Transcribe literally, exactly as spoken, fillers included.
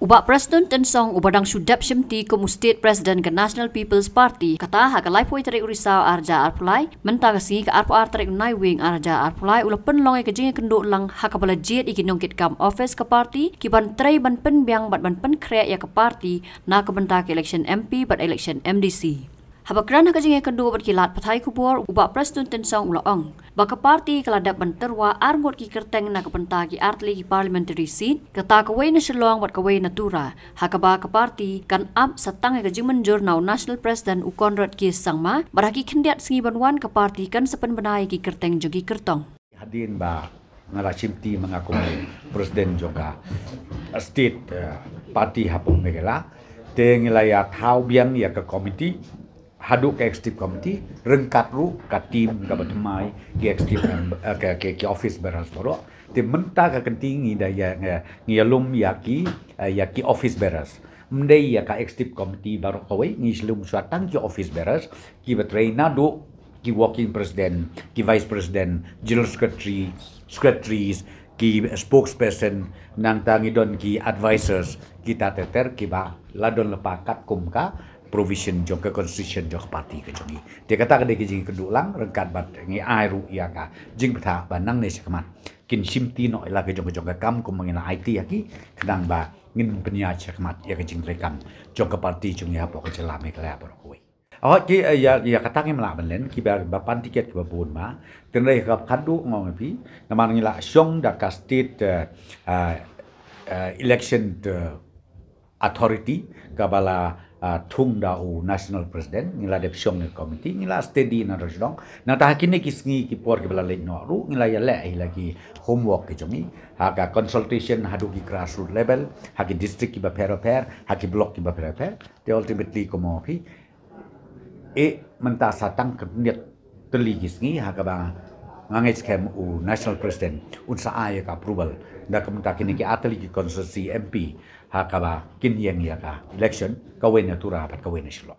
U Bah Prestone Tynsong, uba dang shu dep shimti kum u State President ka National People's Party, kata ha ka laiphew tarik u Risaw arhajar arphew lai, mynta ka sngi ka arphew ar tarik u Naiwieng arhajar arphew lai, u la pynlong ïa ka jingïakynduh lang ha kaba la jied ïa ki nongkitkam office ka party, ki ban trei ban pynbiang bad ban pynkhreh ïa ka party na ka bynta ka election M P bad election M D C. Haba kren ha ka jingïakynduh bad ki lad pathai khubor, u Bah Prestone Tynsong u la ong ba ka party ka la dep ban tyrwa ar ngut ki kyrteng na ka bynta ki artylli ki parliamentary seat, kata kawei na Shillong bad kawei na Tura, ha kaba ka party kan ap sa tang ïa ka jingmynjur na u National President u Conrad K Sangma, bad ha ki khyndiat sngi ban wan ka party kan sa pynbna ïa ki kyrteng jong ki kyrtong. Hadien ba nga la shimti ma nga kum president jong ka state, eh, party hapoh Meghalaya, te ngi la ïa thaw biang ïa ka committee, haduh ka executive committee, ryngkat ruh ka team kaba thymmai, ki executive member, eh, ki, ki, ki office bearers baroh. Te mynta ka kynti ngi da ïa, ngi, ngi ïalum ïa ki, eh, ïa ki office bearers. Ym dei ïa ka executive committee baroh kawei, ngi shu lum shuwa tang ki office bearers, kiba trei naduh ki working president, ki vice president, general secretary, secretaries, ki spokesperson, nangta ngi don ki advisors, kita ter ter kiba la don lypa katkum ka provision jong ka constitution jong ka party ka jong ngi. Te kata ka dei ka jingïakynduh lang, ryngkat bad ngi ai ruh ïa ka jingbthah ba nangne shakhmat kin shimti noh ïa la ka jong ka jong ka kam kumba ngi la aiti ïa ki, khnang ba ngin pynïaid shakhmat ïa ka jingtrei kam jong ka party jong ngi hapoh ka jylla Meghalaya baroh kawei. Hooid ki, eh, ïa, ïa kata ngim lah ban len, kiba, ba pan tiket kiba bun ma. Tynrai ka khadduh nga ong ïa phi, namar ngi la shong da ka state, eh, eh, eh, election, eh, authority, kaba la, eh, thung da u national president, ngi la dep shong ïa ka committee, ngi la steady na ruh sdong. Nangta ha kine ki sngi ki por kiba la leit noh ruh, ngi la ïaleh hi la ki homework ki jong ngi. Ha ka consultation haduh ki grassroots level, ha ki district kiba pher pher, ha ki block kiba pher pher. Te ultimately kumno phi, eh, mynta sa tang khyndiat tylli ki sngi ha kaba nga ngeit skhem u national president un sa ai ïa ka approval da ka mynta kine ki artylli ki constituency M P ha kaba kin ïeng ïa ka election, kawei na Tura bad kawei na Shillong.